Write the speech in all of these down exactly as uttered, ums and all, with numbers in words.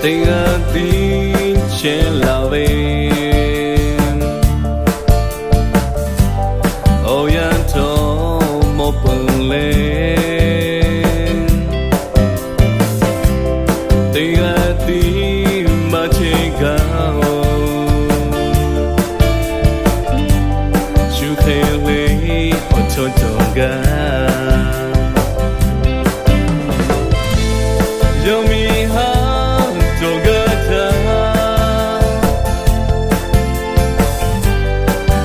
Tei ga ti che la we. O ya to mo pung le. Tei ga ti ma che ga o. Chu te le o to to ga. Yo mi ha to ga ta.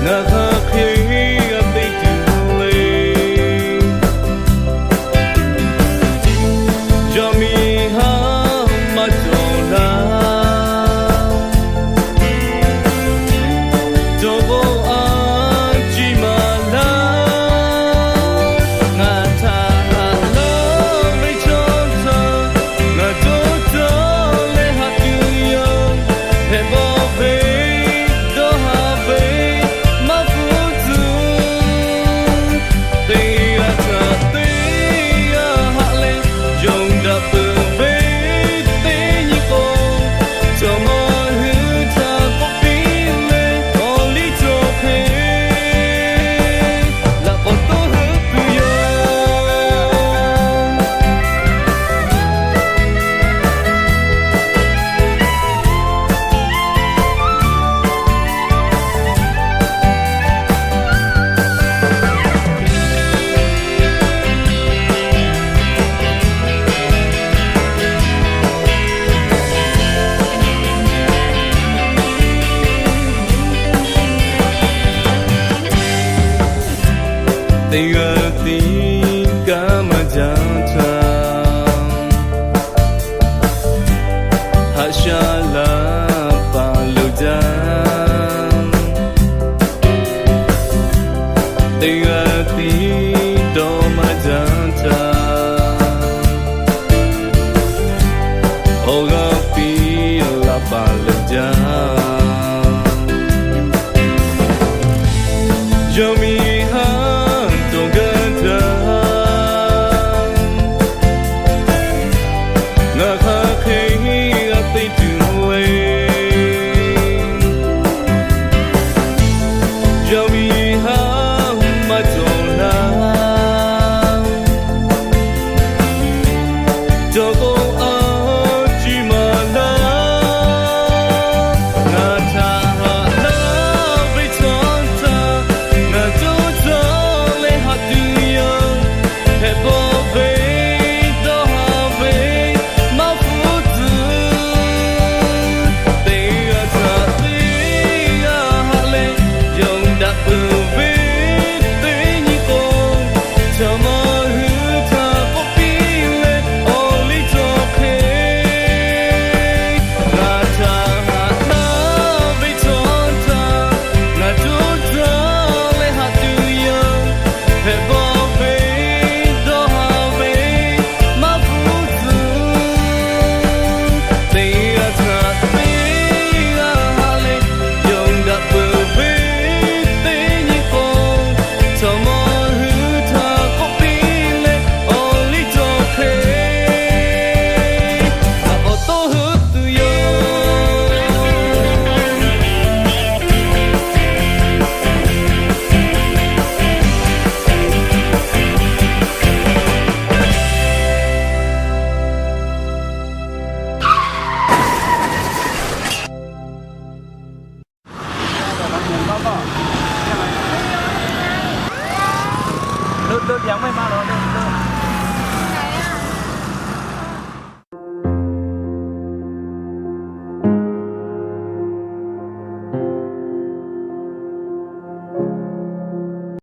Na ha khe a te tu le. Yo mi ha ma to la. To go a chi ma la. Nga ta ha lo le cho ta. Nga to to le ha tu yo. He bo ve, do ha ve, ma fu tu. Te a ta te a ha le, yong da pu ve te ni ko. To mo hu ta ko pi le, o li to he. La ko to hu pu yo. Tei ga ti ka ma ja ta. Ha sha la pa lu ja. Tei ga ti do ma ja ta. O ga pi la pa lu ja. Yo mi